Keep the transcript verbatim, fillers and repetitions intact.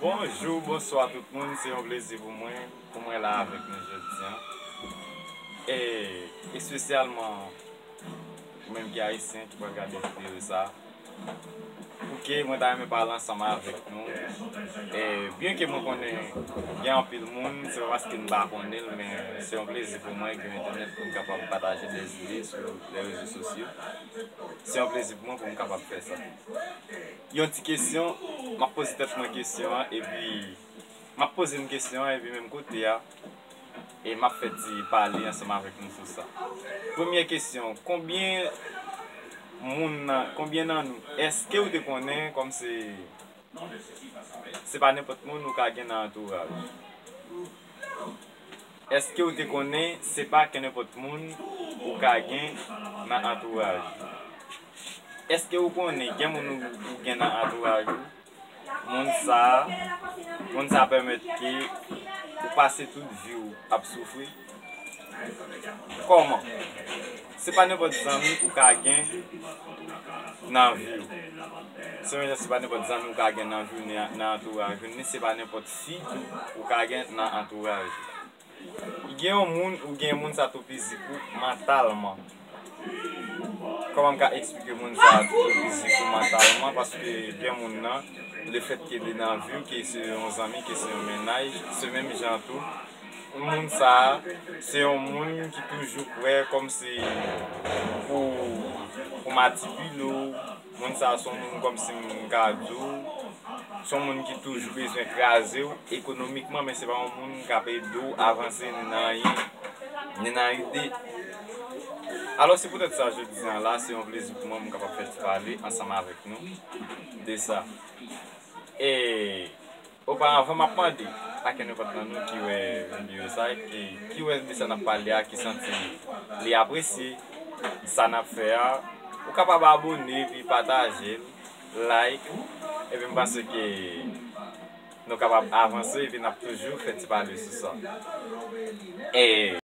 Bonjou, bonswa tout moun, se yon plezi pou mwen, pou mwen la avèk nou jodi a. E espesyalman ou menm ki ayisyen ki pral gade videyo sa. Pouki mwen ta renmen pale ansanm avèk nou. E byen ke mwen konnen gen anpil moun, se pa paske m pa konnen l, men se yon plezi pou mwen gen entènèt pou m kapab pataje de zide sou les réseaux sociaux. Se yon plezi pou mwen pou m kapab fè sa. Yon ti kesyon, m ap poze tèt mwen kesyon an, epi m ap poze m kesyon an, epi menm kote a, e m ap fè ti pale ansanm avèk nou sou sa. Premyè kesyon, konbyen moun nan, konbyen nan nou, èske w te konnen kòm se, se pa nenpòt moun ou ka gen nan antouraj? Èske w te konnen se pa kenenpòt moun ou ka gen nan antouraj ou? Èske w konnen gen moun ou, ou gen nan antouraj ou? Moun sa a, moun sa a pèmèt ke ou pase tout vi w ap soufri. Kòman? Se pa nenpòt zanmi ou ka gen nan vi w. Se menm jan se pa nenpòt zanmi ou ka gen nan vi w, ni nan antouraj ou, ni se pa nenpòt fi tou ou ka gen nan antouraj ou. Gen yon moun, ou gen moun sa topizik ou mantalman. Kòman m ka eksplike moun sa topizik ou mantalman? Paske gen moun nan, lefètke li nan vi w, ke se yon zanmi, ke se yon mennaj, se menm jan tou. Moun sa, se yon moun ki toujou prè kòmsi pou, pou manipile w. Moun sa se yon moun kòmsi m ka di w, se yon moun ki toujou bezwen kraze w ekonomikman, men se pa yon moun k ap ede w avanse ni nan anyen, ni nan ide. Alò, se poutèt sa, jodi a la, se yon plezi pou mwen m kapab fè ti pale ansanm avèk nou de sa. E oparavan, m ap mande a kenenpòt nan nou ki wè videyo sa, ki, ki wè de sa n ap pale a, ki santi li apresye sa n ap fè a, ou kapab abone epi pataje l, like, epi m panse ke nou kapab avanse epi n ap toujou fè ti pale sou sa. E